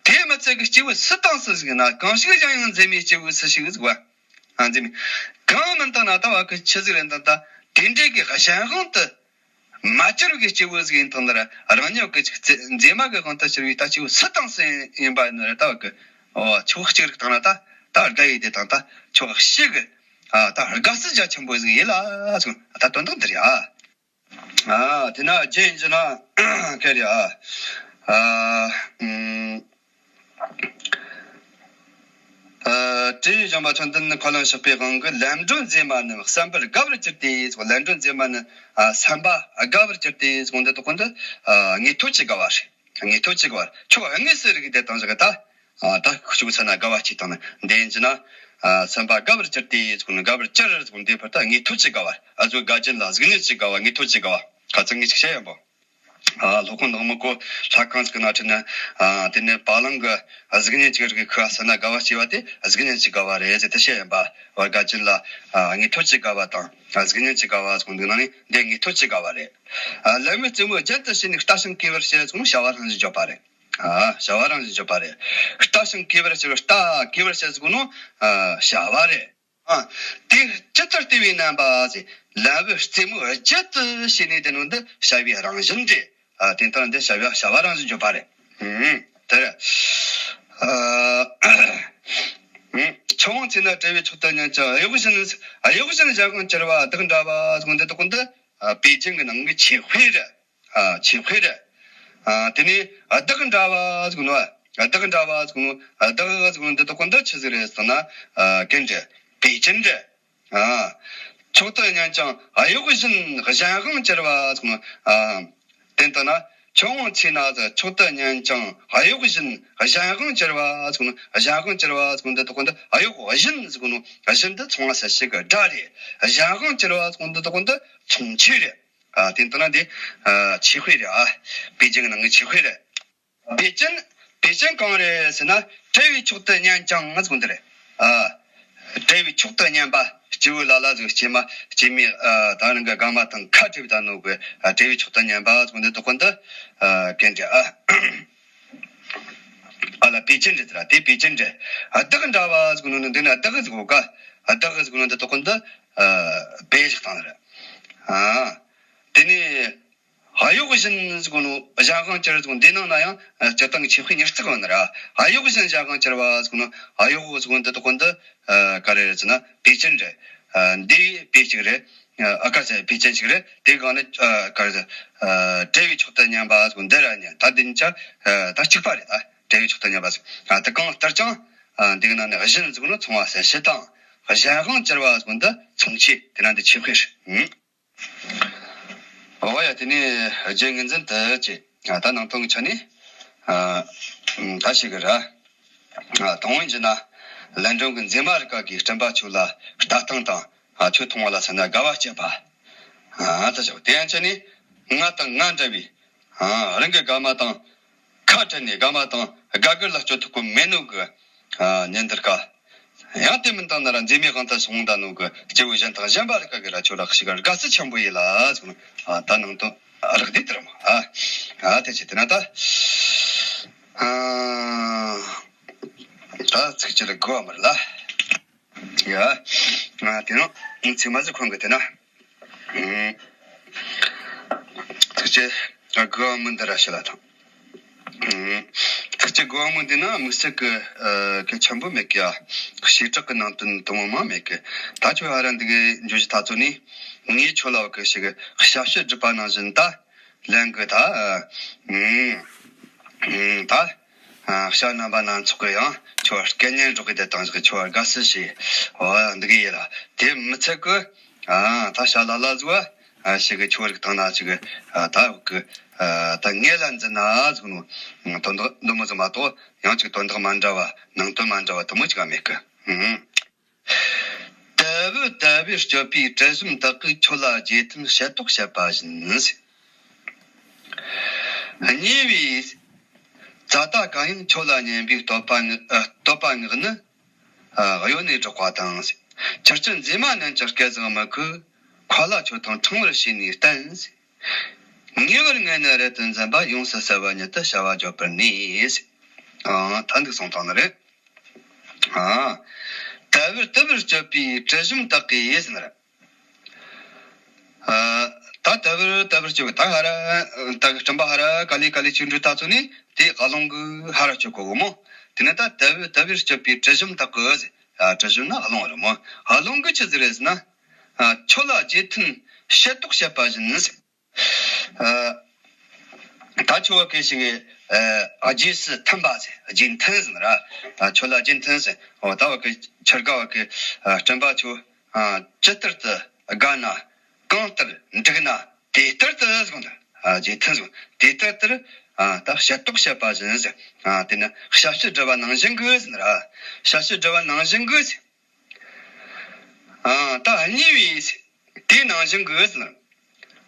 དེ་མི་ཚད་གི་སྐྱེས་བུ་སུ་དང་སུ་ཟིག་ན་གང་ཞིག་ཀྱང་ཡང་མཛེས་མའི་སྐྱེས་བུ་སུ་ཞིག་ཟིག་བ། ཨ། མཛེས་མའི། གང་མིན་དང་ན་ད་བ་གི་ཆི་ཟིག་རེད་ད་ད་དེ་འདྲའི་གི་གཞན་དབང་དུ་མ་གྱུར་བའི་སྐྱེས་བུ་ཟིག་ཡིན་དང་ན་རང་ཉིད་ཀྱི་ཅིག་མཛེས་མ་གི་དབང་དུ་གྱུར་བའི་ད་སྐྱེས་བུ་སུ་དང་སུ་ཡིན་པ་ཡིན་ན་ར་ད་བ་གི། ཨོ། ཆོ་གཅིག་རིག་དང་ན་ད་ད་དགའ་ཡི་དེ་དང་ད་ཆོ་ཞིག་གི། ཨ། ད་དགའ་བསུ་རྒྱ་ཆེན་པོ་ཟིག་ཡིན་ལ་ཟེར། ད་དོན་དག་འདི་རེད། ཨ། ཨ། དེ་ན་རྒྱན་ཡིན་གྱི་ན་ག་རེ། ཨ། ཨ། ཨུམ། ཨ། དྲི་ཡི་བཞོན་པ་མཚོན་དོན་ཁོ་ལམ་བཤགས་པའི་དབང་གིས་ལམ་སྒྲོན་མཛེས་མ་རྣམས་བསམ་པར་དགའ་བར་གྱུར་ཏེ་ཟེར། ལམ་སྒྲོན་མཛེས་མ་ནི། ཨ། བསམ་པ་དགའ་བར་གྱུར་ཏེ་ཟེར་གོ་འདི་དག་གོ་འདི། ཨ། དངོས་ཐོག་གི་དགའ་བ་རེད། དངོས་ཐོག་གི་དགའ་བ་རེད། ཆོ་དངོས་སུ་རིག་དེ་དང་བཞག་ད། ཨ། ད་ཁུ་ཆུ་ཚ་ན་དགའ་བ་སྐྱེས་དང་ན་འདི་ཡིན་གྱི་ན། ཨ། བསམ་པ་དགའ་བར་གྱུར་ཏེ་ཟེར་གོ་ནི་དགའ་བར་གྱུར་ཟེར་གོ་འདི་བར་ད་དངོས་ཐོག་གི་དགའ་བ། ཨ་ཟོ་དགའ་རྒྱུ་ལ་གཟུགས་བརྙན་གྱི་དགའ་བ། དངོས་ཐོག་གི་དགའ་བ། ཁ་ཚང་ངས་ཅིག་བཤད་ཡིན་པོ། ཨ། སློབ་དཔོན་ནག་མོ་ཁོ་ལྷ་ཁང་ཟིག་ན་ཁྲིད་ན། ཨ། དེ་ནས་བ་ལང་གི་གཟུགས་བརྙན་གཅིག་རིག་གི་ཁུ་ས་ན་དགའ་བ་སྐྱེ་བ་དེ་གཟུགས་བརྙན་གྱི་དགའ་བ་རེད་ཟེར་དེ་བཤད་ཡིན་པ། བར་དགའ་ཅན་ལ། ཨ། དངོས་ཐོག་གི་དགའ་བ་དང་གཟུགས་བརྙན་གྱི་དགའ་བ་ཟེར་གོ་འདི་ནང་ནས་འདི་དངོས་ཐོག་གི་དགའ་བ་རེད། ཨ། ལམ་མི་རྩེ་མོ་རྒྱན་དུ་བྱས་ནས་ལྟ་ཞིང་གོས་པར་བྱེད་ཟེར་གོ་ནོ་བྱ་བ་རང་བཞིན་བརྗོད་པ་རེད། ཨ། བྱ་བ་རང་བཞིན་བརྗོད་པ་རེད། ལྟ་ཞིང་གོས་པར་བྱེད། ལྟ་གོས་པར་བྱེད་ཟེར་གོ་ནོ། ཨ། བྱ་བ་རེད། ཨ། དེ་ཇི་ལྟར་ལྟེ་བའི་རྣམ་པ་ཟེར། ལམ་བུ་རྩེ་མོ་བརྒྱད་དུ་བྱས་ནས་དེ་ནོ་འདི་བྱ་བའི་རང་བཞིན་རེད། ཨ། དེ་ལྟར་འདི་བྱ་བ་བྱ་བ་རང་བཞིན་བརྗོད་པ་རེད། ཨུམ། དེར། ཨ། ཨུམ། ཆུ་བོ་མཚོན་ན་བྲལ་བའི་མཆོག་ཏུ་ཉོན་ཅིང་གཡོ་བཞིན། གཡོ་བཞིན་གཞན་དབང་གྱུར་པ་བདག་འདྲ་བ་ཟེར་གོ་འདི་དག་གོ་འདི། ཨ། པེ་ཅིན་གྱི་ནང་གི་ཆོས་དཔེ་རེད། ཨ། ཆོས་དཔེ་རེད། ཨ། དེ་ནས་བདག་འདྲ་བ་ཟེར་གོ་ནོ། བདག་འདྲ་བ་ཟེར་གོ་ནོ། བདག་ཟེར་གོ་ནོ་འདི་དག་གོ་འདི་ཆི་ཟིག་རེད་ཟེར་ན། ཨ། གན་རེད། པེ་ཅིན་རེད། ཨ། མཆོག་ཏུ་ཉོན་ཅིང་གཡོ་བཞིན་གཞན་དབང་གྱུར་པ་ཟེར་གོ་ནོ། ཨ། དེ་ལྟ་ན་ཆུ་བོ་མཚོན་ན་ཟེར། མཆོག་ཏུ་ཉོན་ཅིང་གཡོ་བཞིན་གཞན་དབང་གྱུར་པ་ཟེར་གོ་ནོ། གཞན་དབང་གྱུར་པ་ཟེར་གོ་ནོ་འདི་དག་གོ་འདི། གཡོ་བཞིན་ཟེར་གོ་ནོ་བཞིན་འདི་མཚུངས་པ་གསལ་བྱེད་ཀྱི་སྒྲ་རེད། གཞན་དབང་གྱུར་པ་ཟེར་གོ་ནོ་འདི་དག་གོ་འདི་མཚུངས་ཆོས་རེད། ཨ། དེ་ལྟ་ན་འདི། ཨ། ཆོས་དཔེ་རེད། ཨ། པེ་ཅིན་གྱི་ནང་གི་ཆོས་དཔེ་རེད། པེ་ཅིན། པེ་ཅིན་གང་རེད་ཟེར་ན་བྲལ་བའི་མཆོག་ཏུ་ཉོན་ཅིང་ཟེར་གོ་འདི་རེད། ཨ། བྲལ་བའི་མཆོག་ཏུ་ཉོན་པ། སྐྱེས་བུ་ལ་ལ་ཟིག་སྐྱེས་མ་སྐྱེས་མའི། ཨ། ད་རང་གི་དགའ་མ་དང་ཁ་བྲལ་བ་ད་ནོ་གི། ཨ། བྲལ་བའི་མཆོག་ཏུ་ཉོན་པ་ཟེར་གོ་འདི་དག་གོ་འདི། ཨ། གན་རེད། ཨ། ཨ་ལ་པེ་ཅིན་རེད་དེ་ར། དེ་པེ་ཅིན་རེད། ཨ། བདག་འདྲ་བ་ཟེར་གོ་ནོ་ནི་འདི་ན་བདག་ཟེར་གོ་ག། ཨ། བདག་ཟེར་གོ་ནོ་འདི་དག་གོ་འདི། ཨ། པེ་ཞིག་བཏང་རེད། ཨ། དེ་ནས། གཡོ་བཞིན་ཟེར་གོ་ནོ་གཞན་དབང་གྱུར་ཟེར་གོ་འདི་ནང་ན་ཡང་སྤྱིར་བཏང་གི་ཆོས་དཔེ་ཉེར་གཅིག་ཡོད་ནི་ར། གཡོ་བཞིན་གཞན་དབང་གྱུར་པ་ཟེར་གོ་ནོ། གཡོ་ཟེར་གོ་འདི་དག་གོ་འདི། ཨ། ག་རེ་རེད་ཟེར་ན་པེ་ཅིན་རེད། ཨ། འདི་པེ་ཅིན་རེད། ཨ། ཨ་ཁ་ཟེར་པེ་ཅིན་ཞིག་རེད། དེ་གང་ནི། ཨ། ག་རེ་ཟེར། ཨ། བྲལ་བའི་མཆོག་ཏུ་ཉོན་པ་ཟེར་གོ་འདི་ར་ཉོན། ད་འདི་ནི་ཆ། ཨ། ད་གཅིག་པ་རེད། ད་བྲལ་བའི་མཆོག་ཏུ་ཉོན་པ་ཟེར། ཨ། དེ་གང་ལྟར་ཀྱང་། ཨ། འདི་གི་ནང་ནས་བཞིན་ཟེར་གོ་ནོ་མཚུངས་པ་གསལ་བྱེད་དང་། གཞན་དབང་གྱུར་པ་ཟེར་གོ་འདི་མཚུངས་ཆོས། དེ་ན་འདི་ཆོས་དཔེ་རེད། ཨུམ། འོ་ཡ། དེ་ནས་རྒྱན་ངོས་འཛིན་དུ་བྱས། ད་ནང་དོན་གྱི་ཆ་ནས། ཨ། ད་ཞིག་གི་ར། ཨ། དང་པོ་ཡིན་གྱི་ན། ལན་སྒྲོན་གྱི་མཛེས་མ་རིག་ག་གིས་སྤྲིན་པ་ཆོ་ལ་ལྟ་སྟངས་དང་། ཨ། ཆོས་མཐོང་བ་ལ་སོགས་ན་དགའ་བ་སྐྱེད་པ། ཨ། ད་ཞིག་དེ་ཡང་ཆ་ནས་ང་དང་ང་འདྲ་བའི། ཨ། རང་གི་དགའ་མ་དང་། ཁ་བྲལ་ནས་དགའ་མ་དང་དགའ་དགར་ལ་སྤྱོད་ཐུབ་ཀྱི་མེད་ནོ་གི། ཨ། ཉིན་འདིར་ཀ། ཡང་དེ་མིན་དང་ན་ར་མཛེས་མའི་དབང་དུ་སོང་ད་ནོ་གི་སྐྱེ་བོ་གཞན་དང་གཞན་པ་རིག་ག་གི་ར་ཆོ་ར་ཞིག་ག་དགའ་བསུ་ཆེན་པོ་ཡིན་ལ་ཟེར་གོ་ནོ། ཨ། ད་ནང་དོན་རགས་བསྡུས་དེ་རེད་མོ། ཨ། ཨ། དེ་བྱས་དེ་ན་ད། ཨ། ད་ཚིགས་བཅད་དགུ་བ་མར་ལ། ཡ། ང་དེ་ནང་ཚིག་མ་ཟིག་ཁོང་གི་དེ་ན། ཨུམ། ཚིགས་བཅད་དགུ་བ་མུ་འདི་ར་ཞི་ལ་དང་། ཨུམ། ཚིགས་བཅད་དགུ་བ་མུ་འདི་ན་དམིགས་བསལ་གི། ཨ། གལ་ཆེན་པོ་མེད་གི་ཡ། བྱེ་བྲག་གི་ནང་དོན་དུ་མོ་མ་མེད་གི། ད་ཁྱོད་ཨ་ར་འདི་གི་འཇུ་ཞི་ཐ་ཚོ་ནི། ངས་ཁྱོད་ལ་བ་གི་ཞིག་ཞབས་ཕྱི་སྒྲུབ་པ་ནང་བཞིན་ད། ལན་གི་ད། ཨུམ། ཨུམ། ད། ཨ། ཤ་རྣམ་པ་སྣ་ཚོགས་ཀྱི་ཡང་ཁྱོད་སྐད་སྙན་སྒྲོག་གི་དེ་དང་ཞིག་ཁྱོད་དགའ་བསུ་ཞིག་འོ་འདི་གི་ཡིན་ལ། དེ་མི་ཚད་གི། ཨ། ད་ཤ་ལ་ལ་ཟིག་བ། ཨ། ཞིག་གི་ཁྱོད་རིག་དང་ན་ཞིག་གི། ཨ། ད་གི། ཨ། ད་ངེད་ལ་འཛིན་ན་ཟིག་ནོ། དོན་དག་འདི་མོ་ཟིག་མ་གཏོགས་ཡང་ཅིག་དོན་དག་མ་འདྲ་བ། ནང་དོན་མ་འདྲ་བ་དུ་མོ་ཅིག་ག་མེད་གི། ཨུམ། ད། དལ་བུ་དལ་བུས་སྤྱོད་པའི་དྲི་ཞིམ་དག་གིས། ཁྱོད་ལ་རྗེས་མཐུན་ཞལ་ཏོག་བཤད་པ་བཞིན། གཉིས་པའི་ཙ་ཏ་ཀ་ཡང་ཁྱོད་ལ་སྙན་པའི་བསྟོད་པ་ངག་ཨ། བསྟོད་པ་ངག་ནི། ཨ། གཡོན་ནས་སྒྲོག་པ་དང་། ཆུ་སྐྱར་མཛེས་མ་རྣམས་ཀྱང་སྐལ་བཟང་མིག་གིས། མཁའ་ལ་མཆོད་སྟེང་ཕྲེང་བར་ཕྱེ་ནས་བསྟན། ཉེ་བར་ངས་ནི་རབ་ཏུ་འཛིན་པ། ཡོངས་སུ་གསལ་བ་ཉིད་དུ་བྱ་བ་བརྗོད་པར་ནུས། ཨ། ད་འདུག་གསུངས་བཏང་ནི་རེད། ཨ། དལ་བུ་དལ་བུར་སྤྱོད་པའི་དྲི་ཞིམ་དག་གིས་ཟེར་ནི་རེད། ཨ། ད་དལ་བུར་དལ་བུར་སྤྱོད་པའི། ད་ཧར་ར་ད་གི་སྤྲིན་པ་ཧར་ར་ག་ལེ་ག་ལེ་ཅིག་འགྲོ་ད་ཚོ་ནི་དེ་རླུང་གིས་ཧར་ར་སྤྱོད་གོ་གི་མོ། དེ་ནས་ད་དལ་བུ་དལ་བུར་སྤྱོད་པའི་དྲི་ཞིམ་དག་གིས་ཟེར། ཨ། དྲི་ཞིམ་ནི་རླུང་རེད་མོ། རླུང་གིས་ཆི་ཟིག་རེད་ཟེར་ན། ཨ། ཁྱོད་ལ་རྗེས་མཐུན་ཞལ་ཏོག་བཤད་པ་བཞིན་ཟེར། ཨ། ད་ཁྱོད་བ་གི་ཞིག་ཨ། རྗེས་སུ་མཐུན་པ་ཟེར། རྗེས་མཐུན་ཟེར་ན་ར། ཨ། ཁྱོད་ལ་རྗེས་མཐུན་ཟེར། འོ་ད་བ་གི་ཆི་ག་བ་གི་ཨ། སྤྲིན་པ་ཁྱོད། ཨ། ཇི་ལྟར་དུ་དགའ་ན། གང་ལྟར་འགྲིག་ན། དེ་ལྟར་དུ་ཟེར་གོ་ནོ། ཨ། རྗེས་མཐུན་ཟེར། དེ་ལྟར་དུ། ཨ། ད་ཞལ་ཏོག་བཤད་པ་བཞིན་ཟེར། ཨ། དེ་ནི་ཞབས་ཕྱི་སྒྲུབ་པ་ནང་བཞིན་གྱི་ཟེར་ན་ར། ཞབས་ཕྱི་སྒྲུབ་པ་ནང་བཞིན་གྱི་ཟེར། ཨ། ད་གཉིས་པའི་དེ་ནང་བཞིན་གྱི་ཟེར།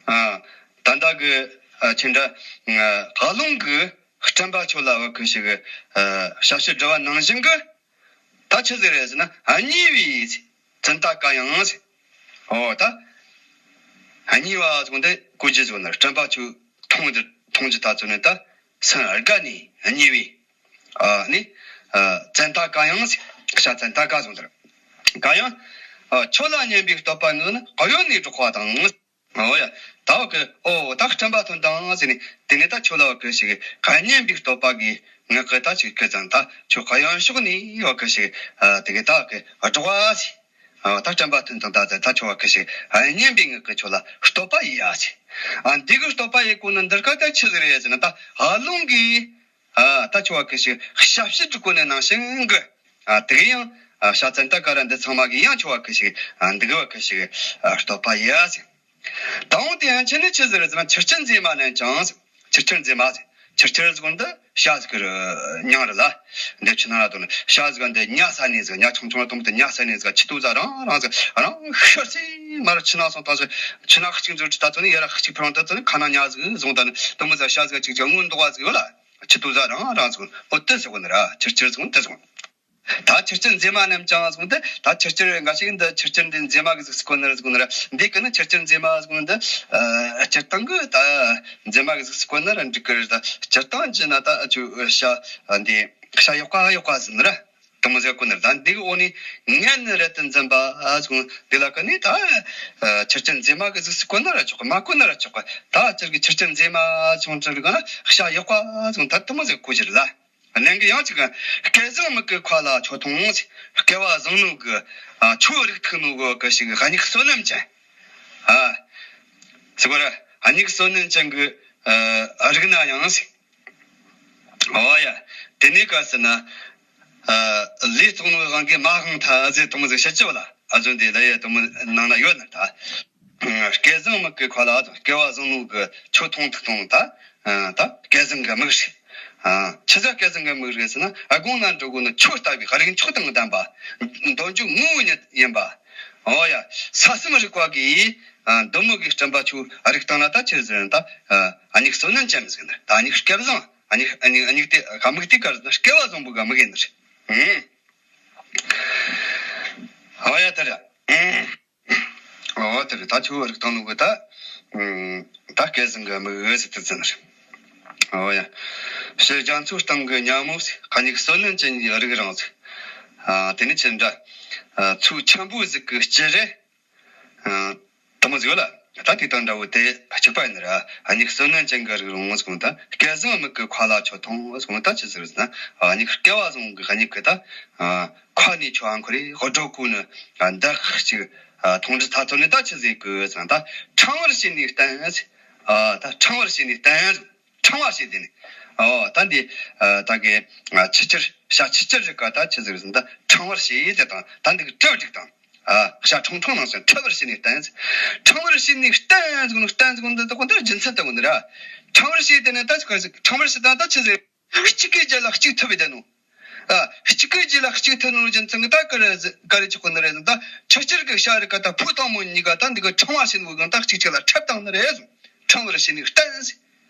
ཨ། ད་ལྟ་གི་ཨ། ཁྱེད་འདྲ་ཨ། རླུང་གི་སྤྲིན་པ་ཁྱོད་ལ་བ་གི་ཞིག་ཨ། ཞབས་ཕྱི་སྒྲུབ་པ་ནང་བཞིན་གྱི། ད་ཆི་ཟིག་རེད་ཟེར་ན། གཉིས་པའི་ཙན་ཏ་ཀ་ཡང་ཟེར། འོ་ད་གཉིས་པ་ཟེར་གོ་ནོ་དེ་གོ་རྒྱུ་ཟེར་གོ་ནོ་རེད། སྤྲིན་པ་ཁྱོད་མཐོང་རྒྱུ་མཐོང་རྒྱུ་ད་ཚོ་ནི་ད་སེམས་དགའ་ནི་གཉིས་པའི། ཨ་ནི། ཨ། ཙན་ཏ་ཀ་ཡང་ཟེར། ཤ་ཙན་ཏ་ཀ་ཟེར་གོ་ནོ་རེད། ཀ་ཡང་། ཨ། ཁྱོད་ལ་སྙན་པའི་བསྟོད་པ་ངག་ནི་གཡོན་ནས་སྒྲོག་པ་དང་། འོ་ཡ། ད་བ་གི་འོ་ད་སྤྲིན་པ་ཐོན་དང་ཟེར་ནས། དེ་ནས་ད་ཁྱོད་ལ་བ་གི་ཞིག་སྙན་པའི་བསྟོད་པ་གི་ངག་གི་ད་ཅིག་གི་ཙང་ད་ཁྱོད་གཡོན་ཕྱོགས་ནས་བ་གི་ཞིག་ཨ། དེ་གི་ད་བ་གི་སྒྲོག་པ་ཟེར། ཨ། ད་སྤྲིན་པ་ཐོན་དང་ད་ད་ད་ཁྱོད་བ་གི་ཞིག་སྙན་པའི་ངག་གི་ཁྱོད་ལ་བསྟོད་པ་ཡིན་ཡ་ཟེར། ཨ། འདི་གི་བསྟོད་པ་ཡི་གོ་ནོ་འདི་ག་ད་ཆི་ཟིག་རེད་ཟེར་ན། ད་རླུང་གིས། ཨ། ད་ཁྱོད་བ་གི་ཞིག་ཞབས་ཕྱི་སྒྲུབ་གོ་ནི་ནང་བཞིན་གི། ཨ། དེ་གི་ཡང་། ཨ། ཤ་ཙན་ཏ་ཀ་ར་འདི་ཚང་མ་གི་ཡང་ཁྱོད་བ་གི་ཞིག་ཨ། འདི་གི་བ་གི་ཞིག་ཨ། བསྟོད་པ་ཡ་ཟེར། ད་འོང་དེ་ཡང་ཆི་ནི་ཆི་ཟིག་རེད་ཟེར་ན། ཆུ་སྐྱར་མཛེས་མ་རྣམས་ཀྱང་ཟེར། ཆུ་སྐྱར་མཛེས་མ་ཟེར། ཆུ་སྐྱར་ཟེར་གོ་ནོ་འདི་ཤ་ཟིག་གི་མྱིང་རེད་ལ། འདི་ཕྱི་ནང་ལ་དོན་ནི་ཤ་ཟིག་འདི་ཉ་ཟ་ནི་ཟིག་ཉ་ཆུང་ཆུང་ལ་དོན་འདི་ཉ་ཟ་ནི་ཟིག་ཆུ་ཏོ་ཟ་རང་རང་ཟིག་རང་ཤར་སི་མར་ཕྱི་ནང་སོང་ད་ཟིག་ཕྱི་ནང་གཅིག་འཛུལ་ད་ཚོ་ནི་ཡར་གཅིག་འཕུར་ད་ཚོ་ནི་ཁ་ནང་ཉ་ཟིག་བཟུང་ད་ནི་དུ་མོ་ཟ་ཤ་ཟིག་གཅིག་ཅང་སྔོན་འདུག་བ་ཟིག་ཡོད་ལ། ཆུ་ཏོ་ཟ་རང་རང་ཟིག་འོ་དེ་ཟེར་གོ་ནི་ར། ཆུ་སྐྱར་ཟེར་གོ་ནི་དེ་ཟེར་གོ་ནི། ད་ཆུ་སྐྱར་མཛེས་མ་རྣམས་ཀྱང་ཟེར་གོ་ནོ་དེ། ད་ཆུ་སྐྱར་འགའ་ཞིག་འདི་ཆུ་སྐྱར་འདི་མཛེས་མ་གི་གཟུགས་སུ་བཀོད་ནི་རེད་ཟེར་གོ་ནི་རེད། འདི་གི་ནི་ཆུ་སྐྱར་མཛེས་མ་ཟེར་གོ་ནོ་འདི། ཨ། སྤྱིར་བཏང་གི་ད་མཛེས་མ་གི་གཟུགས་སུ་བཀོད་ན་ར་འགྲིག་གི་རེད། ད་སྤྱིར་བཏང་གི་ན་ད་ཨ་ཆུ་ཤ་འདི་ཤ་ཡག་པ་ཡག་པ་ཟེར་ནི་ར། དུ་མོ་ཟེར་གོ་ནི་རེད། ད་འདི་གི་འོག་ནས་ངས་ནི་རབ་ཏུ་འཛིན་པ་ཟེར་གོ་ནོ་འདི་ལ་ཀ་ནི་ད། ཨ། ཆུ་སྐྱར་མཛེས་མ་གི་གཟུགས་སུ་བཀོད་ན་ར་ཆོག་གི་མ་བཀོད་ན་ར་ཆོག་གི་ད་སྤྱིར་གི་ཆུ་སྐྱར་མཛེས་མ་ཆུང་ཆུང་རིག་ན་ཤ་ཡག་པ་ཟེར་གོ་ནོ་ད་དུ་མོ་ཟེར་གོ་རྒྱུ་རེད་ལ། གླེང་གི་ཡང་ཅིག་སྐལ་བཟང་མིག་གིས་མཁའ་ལ་མཆོད་སྟེང་ཟེར། སྐལ་བ་བཟང་ནོ་གི། ཨ། ཆོས་རིག་ཐུག་ནོ་གི་གི་ཞིག་སྙིགས་བསོད་ནམས་ཅན། ཨ། ཟེར་བ་ར། སྙིགས་བསོད་ནམས་ཅན་གི། ཨ། རིག་ན་ཡང་ཟེར། འོ་ཡ། དེ་ནས་ག་ཟེར་ན། ཨ། ལས་བཙོག་ནོ་དབང་གིས་མ་འཕངས་ཐལ་ཟེར་དུ་མོ་ཟིག་བཤད་ཀྱི་བ་ལ། ཨ་ཟོ་འདི་ལ་ཡ་དུ་མོ་ནང་ན་ཡོད་ནི་ད། སྐལ་བཟང་མིག་གིས་མཁའ་ལ། སྐལ་བ་བཟང་ནོ་གི་ཆོས་མཐོང་ཐུག་སྟེང་ད། ཨ། ད་སྐལ་བཟང་གི་མིག་རེད། ཨ། ཆི་ཟིག་སྐལ་བཟང་གི་མིག་རེད་ཟེར་ན། ཨ། དགོངས་ན་འགྲོ་གོ་ནི་ཆོས་ལྟ་བུའི་རིགས་མཆོག་དང་ལྡན་པ། འདོད་འཇོ་ངོ་བོ་ཉིད་ཡིན་པ། འོ་ཡ། ས་གསུམ་རིག་པ་གིས། ཨ། འདི་མོ་གི་སྤྲིན་པ་ཁྱོད་རིག་སྟེང་ལ་ད་ཆི་ཟེར་ན་ད། ཨ། སྙིགས་བསོད་ནམས་ཅན་ཟེར་ན་ད་སྙིགས་སྐལ་བཟང་། ཨ། སྙིགས་སྙིགས་སྙིགས་དེ་ག་མིག་དེ་ག་རེ་ཟེར་ན་སྐལ་བ་བཟང་པོ་གི་མིག་ཡིན་ནི་རེད། ཨུ། འོ་ཡ་ད་ར། ཨུ། འོ་དེ་རེད། ད་ཆུ་བོ་རིག་སྟེང་ནོ་གི་ད། ཨུམ། ད་སྐལ་བཟང་གི་མིག་ཟེར་དེ་ཚོ་ནི་རེད། འོ་ཡ། ཕྱི་རྒྱ་མཚོའི་སྟེང་གི་ཉ་མོ་ཟེར། སྙིགས་བསོད་ནམས་ཅན་གྱི་རིགས་རང་ཟེར། ཨ། དེ་ནི་ཆི་འདྲ། ཨ། མཚོ་ཆེན་པོ་ཟིག་གི་དཀྱིལ་རེད། ཨ། དུ་མོ་ཟིག་ཡོད་ལ། ད་དེ་དང་འདྲ་བོ་དེ་གཅིག་པ་ཡིན་ནི་ར། སྙིགས་བསོད་ནམས་ཅན་གྱི་རིགས་རང་ཟེར་གོ་ནོ་ད། སྐལ་བཟང་མིག་གིས་མཁའ་ལ་མཆོད་སྟེང་ཟེར་གོ་ནོ་ད་ཆི་ཟེར་ཟེར་ན། ཨ། སྙིགས་སྐལ་བ་བཟང་གི་སྙིགས་གི་ད། ཨ། མཁའ་ནས་ཁྱོད་ཨ་ཁོ་རེ་འོ་སྒྲོ་གོ་ནི། ཨ། འདི་གཅིག་ཨ། མཐོང་རྒྱུ་ད་ཚོ་ནི་ད་ཆི་ཟེར་གི་ཟེར་ན་ད། ཕྲེང་བར་ཕྱེ་ནས་བསྟན་ཟེར། ཨ། ད་ཕྲེང་བར་ཕྱེ་ནས་བསྟན་ཟེར། ཕྲེང་བ་ཕྱེ་དེ་ནི། ཨོ་ད་འདི། ཨ། ད་གི། ཨ། ཆུ་སྐྱར་ཤ་ཆུ་སྐྱར་རིག་ག་ད་ཆི་ཟེར་ཟེར་ན་ད་ཕྲེང་བར་ཕྱེ་ཟེར་དང་ད་འདི་གི་ཕྲེང་བ་གཅིག་དང་། ཨ། ཤ་ཕྲེང་ཕྲེང་ནང་སོང་ཕྲེང་བར་ཕྱེ་ནས་བསྟན་ཟེར། ཕྲེང་བར་ཕྱེ་ནས་བསྟན་ཟེར་གོ་ནོ་བསྟན་ཟེར་གོ་ནོ་འདི་ད་གོ་འདི་རྒྱུ་མཚན་ད་གོ་འདི་ར། ཕྲེང་བར་ཕྱེ་དེ་ནི་ད་ཆི་ག་ཟེར། ཕྲེང་བར་ཕྱེ་ད་ད་ཆི་ཟེར། གཅིག་གི་རྒྱབ་ལ་གཅིག་ཐུབ་པའི་དེ་ནོ། ད་གཅིག་གི་རྗེས་ལ་གཅིག་ཐོན་ནོ་རྒྱུ་མཚན་གྱིས་ད་ག་རེ་ག་རེ་ཆགས་གོ་ནི་རེད་ཟེར། ད་ཆུ་སྐྱར་གི་ཤ་རིགས་ཀ་ད་ཕོ་དང་མོ་གཉིས་ཀ་ད་འདི་གི་ཕྲེང་བ་བྱས་ནོ་གང་ད་གཅིག་གཅིག་ལ་འཁྲབ་བཏང་ནི་རེད་ཟེར། ཕྲེང་བར་བྱས་ནས་བསྟན་ཟེར།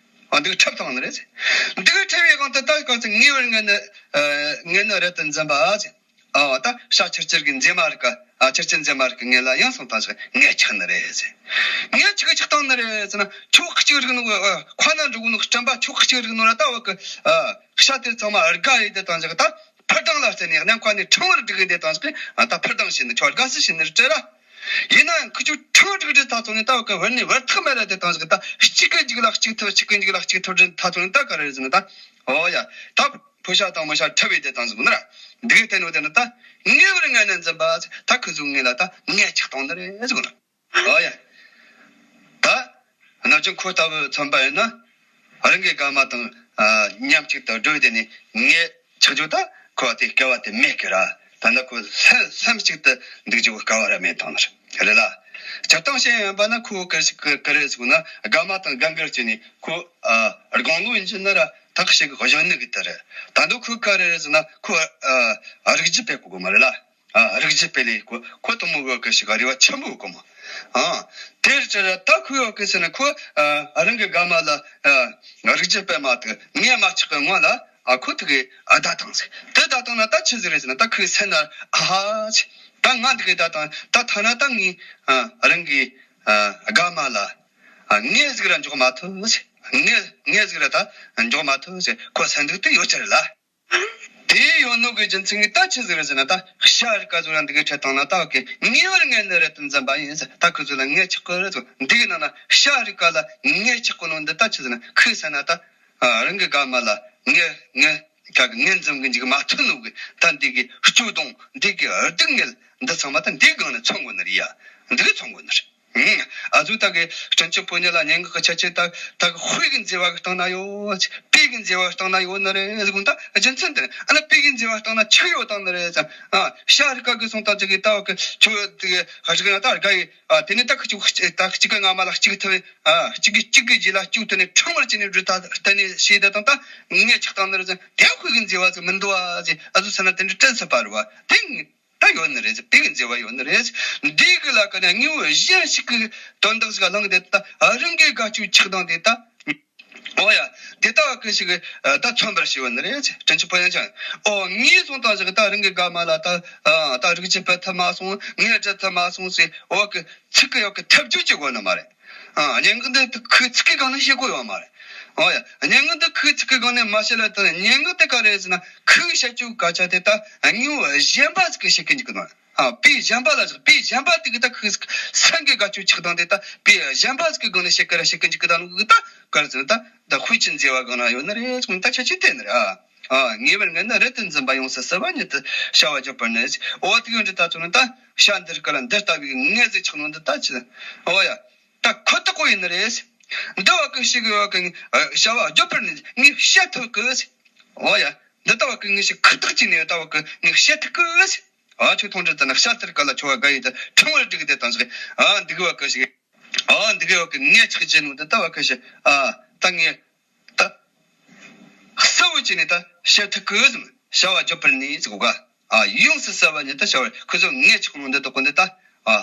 ཨ་འདི་གི་འཁྲབ་བཏང་ནི་རེད་ཟེར། འདི་གི་འཁྲབ་པའི་སྒང་དུ་ད་ག་ཚོད་ངེས་པར་ངེས་ནི་ངེས་ནི་རེད་དུ་འཛིན་པ་ཟེར། ཨ་ད་ཤ་ཆུ་སྐྱར་གི་མཛེས་མ་རིགས་ཀ་ཨ་ཆུ་སྐྱར་མཛེས་མ་རིགས་ཀྱི་ངོས་ལ་ཡང་སོང་དང་ཞིག་ངད་ཆགས་ནི་རེད་ཟེར། ངད་ཆགས་ཆགས་བཏང་ནི་རེད་ཟེར་ན། ཁྱོ་གཅིག་རིག་ནོ་ཁ་ན་འགྲོ་གོ་ནོ་སྐྲན་པ་ཁྱོ་གཅིག་རིག་ནོ་ར་ད་བ་གི་ཤ་དེ་ཚང་མ་དགའ་ཡི་དེ་དང་ཞིག་ད་འཕུར་ལྡིང་ལ་བརྩིས་ནས་ནམ་མཁའ་ནས་ཕྲེང་བར་བསྒྲིགས་དེ་དང་ཞིག་ད་འཕུར་ལྡིང་བྱས་ནི་ཁྱོ་དགའ་སུ་བྱས་ནི་རེད་ར། ཡིན་ན་ཡང་ཁི་ཆོ་ཕྲེང་བར་བསྒྲིགས་དེ་ད་ཚོ་ནི་ད་བ་གི་བར་ནས་བར་ཐག་མེད་ར་དེ་དང་ཞིག་ད་གཅིག་གི་རྗེས་ལ་གཅིག་ཐོན་གཅིག་གི་རྗེས་ལ་གཅིག་ཐོན་དེ་ད་ཚོ་ནི་ད་ག་རེ་ཟེར་ན་ད། ཨོ་ཡ། ད་ཕོ་ཤ་དང་མོ་ཤ་འཁྲབ་པའི་དེ་དང་ཟུག་ན་ར། འདི་གའི་དེ་ནོ་དེ་ན་ད་ངེས་པར་ངེས་ནི་འཛིན་པ་ད་ཁོ་ཚོ་ངེས་ལ་ད་ངད་ཆགས་བཏང་ནི་རེད་ཟུག་ན། ཨོ་ཡ། ད་ན་ཅུང་ཁོ་ལྟ་བུ་མཚོན་པ་ཡིན་ན། རང་གི་དགའ་མ་དང་མཉམ་གཅིག་ཏུ་སྒྲོལ་དེ་ནི་ངད་ཆགས་རྒྱུ་ད་ཁོ་དེ་སྐལ་བ་དེ་མེད་ཀི་ར། ད་ནི་ཁོ་སེམས་སེམས་གཅིག་ཏུ་འདུག་རྒྱུ་སྐལ་བ་ར་མེད་བཏང་ནི་རེད་ལ། སྤྱིར་བཏང་བཤད་ཡིན་པ་ན་ཁོ་ག་རེ་ཟུག་ན་དགའ་མ་དང་དགའ་མགུར་བྱས་ནས་ཁོ་དགུང་ལོ་ཡིན་གྱི་ན་ར། ཐག་ཞིག་གཞོན་ནུ་གི་དེ་རེད། ད་དུང་ཁོས་ག་རེ་རེད་ཟེར་ན་ཁོ་ཨ་རིག་རྒྱུ་དཔེ་གོ་གི་མ་རེད་ལ། ཨ་རིག་རྒྱུ་དཔེ་ལས་ཁོ་ཁོ་དང་མོ་གི་གི་ཞིག་རེ་བ་ཆེན་པོ་གོ་མོ། ཨ་དེར་ཅི་རེད་ད་ཁོས་ཡོད་གི་ཟེར་ན་ཁོ་ཨ་རང་གི་དགའ་མ་ལ་ཨ་རིག་རྒྱུ་དཔེ་མ་ཐུག་ངས་མ་ཆགས་གི་སྔོན་ལ་ཨ་ཁོ་ཐུག་གི་ཨ་ད་དང་ཟེར་དེ་ད་དང་ན་ད་ཆི་ཟིག་རེད་ཟེར་ན་ད་ཁོའི་སེམས་ན་ཨ་ཧ་ཆི་ད་ང་འདི་གི་ད་དང་ད་ཐ་ན་ད་ངས་ཨ་རང་གི་ཨ་དགའ་མ་ལ། ཨ་ངས་ཟིག་ར་འཇོག་མ་ཐུབ། ངས་ངས་ཟིག་ར་ད་འཇོག་མ་ཐུབ་ཟེར་ཁོ་སེམས་སྡུག་ཏུ་ཡོད་ཚར་ལ། དེ་ཡོད་ནོ་གི་རྒྱུ་མཚན་གྱིས་ད་ཆི་ཟིག་རེད་ཟེར་ན་ད་ཤ་རིགས་ཀ་ཟོ་ར་འདི་གའི་ཁྲིད་བཏང་ན་ད་གི་ངེས་པར་ངེས་ནི་རེད་དུ་འཛིན་པ་ཡིན་ཟེར། ད་ཁོ་ཚོ་ལ་ངད་ཆགས་གི་རེད་ཟེར། འདི་གི་ནང་ན་ཤ་རིགས་ཀ་ལ་ངད་ཆགས་གི་ནོ་འདི་ད་ཆི་ཟེར་ན་ཁོས་ཟེར་ན་ད་ཨ་རང་གི་དགའ་མ་ལ་ངས་ངས་ཁ་གི་ངན་འཛོམས་གི་འཇུག་མ་ཐུབ་ནོ་གི་ད་འདི་གི་སྐྱོ་གདུང་འདི་གི་སྡུག་བསྔལ་འདི་ཚང་མ་ད་འདི་སྒང་ནས་མཚོན་དགོས་ནི་རེད་ཡ། འདི་གི་མཚོན་དགོས་ནི་རེད། ཨ་ཟུ་ད་གི་སྤྲིན་ཆུ་ཕོ་ཉ་ལ་སྙན་ངག་གི་ཆ་ཆེ་ད་ད་གི་དཔེ་གི་མཛེས་པ་གི་སྟེང་ན་ཡོད། དཔེ་གི་མཛེས་པ་སྟེང་ན་ཡོད་ནི་རེད་ཟེར་གོ་ད་རྒྱུ་མཚན་དེ་རེད། ཨ་ན་དཔེ་གི་མཛེས་པ་སྟེང་ན་ཆི་ཡོད་དང་ནི་རེད་ཟེར། ཨ་ཤ་རིགས་ཀ་གི་སོང་ད་ཅིག་གི་ད་གི་ཆུ་དེ་གི་ཧ་ཞིག་ན་ད་དགའ་ཡི། ཨ་དེ་ནས་ད་གི་ཅིག་ད་གཅིག་གི་རྔ་མ་ལ་གཅིག་ཐུབ། ཨ་གཅིག་གིས་གཅིག་གི་རྗེས་ལ་གཅིག་ཐོན་ནས་ཕྲེང་བར་བྱས་ནས་སྒྲུབ་ད་གཏན་ནས་བྱས་ད་དང་ད་ངད་ཆགས་བཏང་ནི་རེད་ཟེར། དེ་དཔེ་གི་མཛེས་པ་ཟིག་མི་འདུག་ཨ་ཟེར། ཨ་ཟུ་ས་ན་དེ་འདྲ་དྲན་ས་པ་རེད་བ། དེ་ད་ཡོད་ནི་རེད་ཟེར། དཔེ་གི་མཛེས་པ་ཡོད་ནི་རེད་ཟེར། འདི་གི་ལ་ཀ་ནས་དངོས་པོ་གཞན་ཞིག་གི་དོན་དག་ཞིག་གླེང་དེ་ད་རང་གི་དགའ་སྐྱོ་ཆགས་སྡང་དེ་ད། ཨོ་ཡ། དེ་ལྟ་བ་ཀུན་ཞིག་ད་མཚོན་པར་བྱས་ཡོད་ནི་རེད། དྲིན་ཆེན་ཕོ་ཡང་ཅང་། ཨོ་ངས་སོང་དང་ཞིག་ད་རང་གི་དགའ་མ་ལ་ད་ད་རིག་རྒྱུ་དཔེ་ཐུབ་མ་སོང་། ངས་འབྲི་ཐུབ་མ་སོང་ཟེར་ཨོ་གི་ཚིག་གི་ཡོད་གི་ཐབས་ཇུས་ཅིག་དགོས་ནི་མ་རེད། ཨ་སྙན་ངག་འདི་ཁོའི་ཚིག་གི་སྒང་ནས་བཤད་དགོས་ཡོད་མ་རེད། ཨོ་ཡ། སྙན་ངག་འདི་ཁོའི་ཚིག་གི་སྒང་ནས་མ་བཤད་ལ་ད་སྙན་ངག་དེ་ག་རེད་ཟེར་ན་ཁོའི་བཤད་རྒྱུ་སྐད་ཆ་དེ་ད་དངོས་པོ་གཞན་པ་ཟིག་གིས་བཤད་གི་འཇུག་གི་ནོ། ཨ་དཔེ་གཞན་པ་ལ་བཞག་དཔེ་གཞན་པ་དེ་གི་ད་ཁོའི་སེམས་ཀྱི་དགའ་སྐྱོ་ཆགས་སྡང་དེ་ད་དཔེ་གཞན་པ་ཟིག་གི་སྒང་ནས་བཤད་གི་ར་བཤད་གི་འཇུག་གི་ད་ནོ་གི་ད་ག་རེ་ཟེར་ན་ད་ད་དཔེ་ཆ་མཛེས་པ་སྒང་ན་ཡོད་ནི་རེད་ཟེར་ད་ཁྱད་ཆོས་དེ་ནི་རེད། ཨ་ངེས་པར་ངེས་ནི་རེད་དུ་འཛིན་པ་ཡོངས་སུ་གསལ་བ་ཉིད་དུ་བྱ་བ་བརྗོད་པར་ནི། འོ་དེ་ཡོད་འདྲི་ད་ཚོ་ནི་ད་བྱ་འདི་རིགས་ལ་འདི་ལྟ་བུའི་ངད་ཟིག་ཆགས་ནོ་འདི་ད་ཅི། འོ་ཡ། ད་ཁོ་ཐག་པོ་ཡིན་ནི་རེད། འདི་བ་ཀུན་ཞིག་གི་བ་ཀུན་བྱ་བ་བརྗོད་པར་ནི་ངས་བཤད་ཐུབ་གི། འོ་ཡ། འདི་ལྟ་བ་ཀུན་ངས་ཞིག་ཁུར་ཐག་བཅད་ནས་ལྟ་བ་ཀུན་ངས་བཤད་ཐུབ་གི། ཨ་ཆོས་མཐོང་འདྲི་ད་ན་བཤད་ཐུབ་ག་ལ་ཆོ་བ་དགའ་ཡི་ད་ཕྲེང་བར་བསྒྲིགས་དེ་དང་ཞིག་ཨ་འདི་གི་བ་ཀུན་ཞིག་ཨ་འདི་གི་བ་ཀུན་ངས་ཆགས་བྱེད་ནོ་འདི་ལྟ་བ་ཀུན་ཞིག་ཨ་ད་ངས་ད་གསལ་བོ་བྱས་ནས་ད་བཤད་ཐུབ་གི་ཟེར། བྱ་བ་བརྗོད་པར་ནི་ཟེར་གོ་ག་ཨ་ཡོངས་སུ་གསལ་བ་ཉིད་དུ་བྱ་བར་ཁོ་ཚོ་ངས་ཆགས་ནོ་འདི་དག་གོ་འདི་ད་ཨ་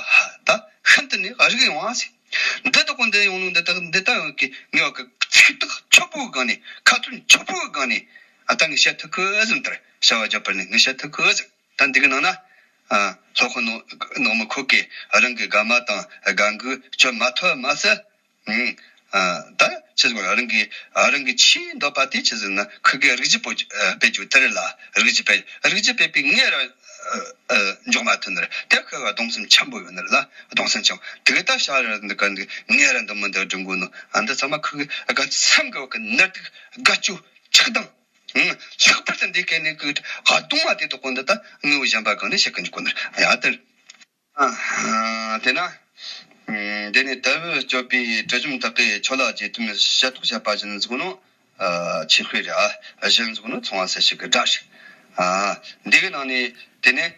ད་ཤིན་ཏུ་ནས་རིག་ཡོང་བ་ཟེར། འདི་དག་གོ་འདི་ཡོང་ནོ་འདི་དག་འདི་ད་ཡོང་གི་ངས་བ་གི་ཚིག་ཐག་ཆོད་པོའི་སྒང་ནས་ཁ་ཚོན་ཆོད་པོའི་སྒང་ནས་ཨ་ད་ངས་བཤད་ཐུབ་གི་ཟེར། འདིར་བྱ་བ་བརྗོད་པར་ནི་ངས་བཤད་ཐུབ་གི་ཟེར། ད་འདི་གི་ནང་ན་ཨ་སློབ་དཔོན་ནོ་ནོ་མི་ཁོ་གིས་རང་གི་དགའ་མ་དང་དགའ་མགུར་བརྗོད་མ་ཐུབ་མ་ཟད། ཨ་ད་ཆི་ཟེར་རང་གི་རང་གི་ཆེས་འདོད་པ་དེ་ཆི་ཟེར་ན་ཁུ་གེ་རིག་རྒྱུ་པོ་སྤེལ་རྒྱུ་དེ་རེད་ལ། རིག་རྒྱུ་སྤེལ་རིག་རྒྱུ་སྤེལ་པའི་ངས་ར་འཇོག་མ་ཐུབ་ནི་རེད། དེ་ཁུ་ག་གདུང་སེམས་ཆེན་པོ་ཡོད་ནི་རེད་ལ། གདུང་སེམས་ཆེན་པོ་དེ་གི་ད་ཤ་ར་འདི་ག་འདི་ངས་ར་འདི་མི་འདི་སྒྲུབ་དགོས་ནོ། ཨ་འདི་ཚང་མ་ཁུ་གེ་ག་སེམས་གི་བ་གི་ནད་དུག་དགའ་སྐྱོ་ཆགས་སྡང་། ལྷག་པར་དུ་འདི་ག་ནས་གི་ག་གདུང་བ་དེ་དག་གོ་འདི་ད་དངོས་པོ་གཞན་པ་གང་ནས་བཤད་གི་འཇུག་གོ་ནི་རེད། ཡ་དེ། ཨ། དེས་ན། འདི་ནི་དལ་བུ་སྤྱོད་པའི་དྲི་ཞིམ་དག་གིས་ཁྱོད་ལ་བརྗེད་དོན་ཞལ་ཏོག་བཤད་པ་བཞིན་ཟེར་གོ་ནོ། ཆོས་དཔེ་རེད་ཨ། གཞན་ཟེར་གོ་ནོ་ཚོང་བ་གསལ་བྱེད་ཀྱི་སྒྲ་རེད། ཨ། འདི་གི་ནང་ནས་དེ་ནས་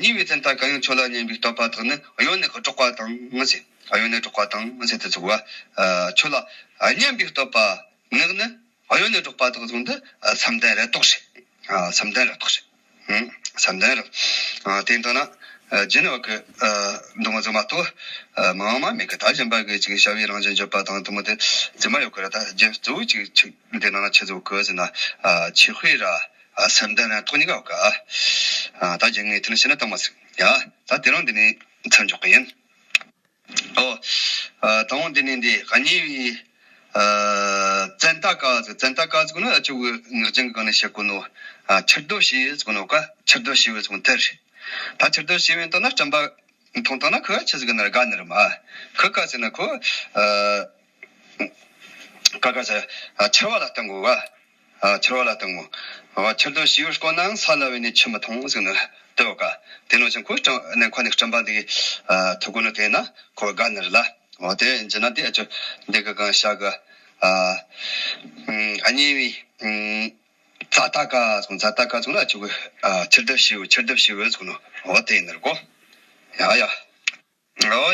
ཉེ་བའི་མཚན་ལྟར་གང་ཡང་ཁྱོད་ལ་སྙན་པའི་བསྟོད་པ་དག་ནི་གཡོ་ནས་སྒྲོག་པ་དང་ཟེར། གཡོ་ནས་སྒྲོག་པ་དང་ཟེར་དེ་ཚོ་བ། ཁྱོད་ལ་སྙན་པའི་བསྟོད་པ་ངག་ནི་གཡོ་ནས་སྒྲོག་པ་དག་ཟུང་འདི་བསམ་གཏན་རེ་དོགས་རེད། ཨ། བསམ་གཏན་རེ་དོགས་རེད། ཨང་། བསམ་གཏན་རེད། ཨ། དེ་འདོད་ན། ཨ། རྒྱུན་ནོ་གི། ཨ། འདུག་མོ་ཚོ་མ་གཏོགས། ཨ། མང་མ་མེད་གི། ད་གཞན་པ་གི་ཅིག་བྱ་བའི་རང་བཞིན་བརྗོད་པ་དང་དེ་མོ་དེ་རྫུན་མ་ཡོད་གི་ར། ད་རྒྱན་གཙོ་བོ་ཅིག་ཅིག་འདི་ནང་ན་ཆི་ཟིག་གི་ཟེར་ན། ཨ། ཆོས་དཔེ་ར། ཨ། བསམ་གཏན་ར་ཐོག་གཉིས་ཀ་ཡོད་གི། ཨ། ད་རྒྱན་ངས་དེ་ནས་བཤད་ན་གཏོང་མ་ཟིག་ཡ། ད་དེ་རིང་འདི་ནས་མཚམས་འཇོག་གི་ཡིན། ཨོ། ཨ། དང་པོ་འདི་ནས་འདི་གཉིས་པའི། ཨ། བཙན་ད་ཀ་ཟིག་བཙན་ད་ཀ་ཟིག་ནི་ཨ་ཅོ་གི་ངག་རྒྱུན་གི་ནང་ནས་བཤད་གོ་ནོ། ཨ། ཕྱིར་ལྡོག་བྱས་ཟིག་ནོ་ཀ་ཕྱིར་ལྡོག་བྱས་བོ་ཟིག་དེ་རེད། ད་ཕྱིར་ལྡོག་བྱས་བོ་འདི་ན་སྤྲིན་པ་མཐོང་བཏང་ན་ཁོ་ཆི་ཟིག་ན་དགའ་ནི་རེད་མ། ཁོ་ག་ཟེར་ན་ཁོ། ཨ། ཀ་ག་ཟེར། ཨ། འཆར་བ་ལ་བརྟེན་དགོས་བ། ཨ། འཆར་བ་ལ་བརྟེན་དགོས། ཨ། ཕྱིར་ལྡོག་བྱས་བོ་སྐོར་ནའང་ས་ལ་བས་ནས་ཆུ་མི་མཐོང་ཟེར་ནི་དེ་བ་ཀ་དེ་ནོ་ཅན་ཁོ་སྤྲིན་ནས་ཁོ་ནས་སྤྲིན་པ་འདི། ཨ། ཐུག་གོ་ནོ་དེ་ན་ཁོ་དགའ་ནི་རེད་ལ། འོ་དེ་ཡིན་ན་དེ་ཨ་ཅོ་འདི་གི་གང་བྱ་གི། ཨ། ཨ། གཉིས་པའི། ཨ། བཙན་ད་ཀ་ཟེར་གོ་ནོ། བཙན་ད་ཀ་ཟེར་གོ་ནོ་ཨ་ཅོ་གི། ཨ། ཕྱིར་ལྡོག་བྱས་བོ་ཕྱིར་ལྡོག་བྱས་བོ་ཟེར་གོ་ནོ། འོ་དེ་ཡིན་ནི་རེད་གོ་ཡ་ཡ། འོ།